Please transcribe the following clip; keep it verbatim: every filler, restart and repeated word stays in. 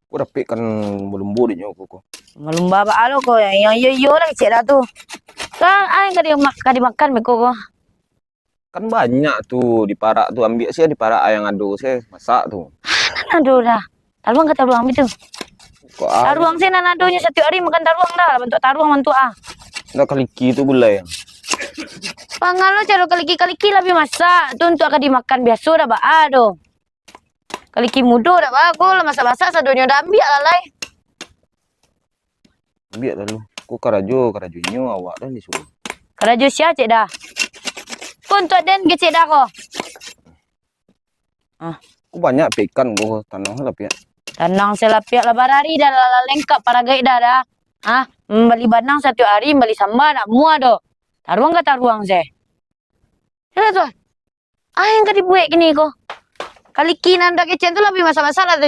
Ko dapek kan lumba-lumba dek nyo ko, ko. Lumba-lumba baa lo ko, yang iyo-iyo lah kecek dah tu. Kan ai ka di-, ka dimakan beko ko. Kan banyak tu diparak tu, ambiak se diparak ai yang ado se, masak tu. Nan ado dah. Taruang ka taruang ambiak tu. Kok ai? Taruang se nan adonyo satiok ari makan taruang dah, bantuak taruang bantuak ah. Dah kaliki tu gulai. Pangalo caro kaliki-kaliki lah bi masak tu untuak ka dimakan biaso dah baa doh. Kaliki mudo dak baa ko, lah masak-masak sadonyo dah ambiak lah lai. Ambiak lalu. Ko karajo, karajo inyo awak dah disuruah. Karajo sia cek dah? Ko untuak den kecek dah ko. Ah. Ko banyak pe ikan ko, tanang se lapiak. Tanang se lapiak lah barari dah, lah, lah lengkap paragaik dah dah. Ah, mambali banang satiok ari, mambali samba nak mua doh. Taruang ka taruang se. Yalah tu. Ah, yang ka dibuek kini ko. Kaliki nan dah kecek tu lah bi masak-masak lah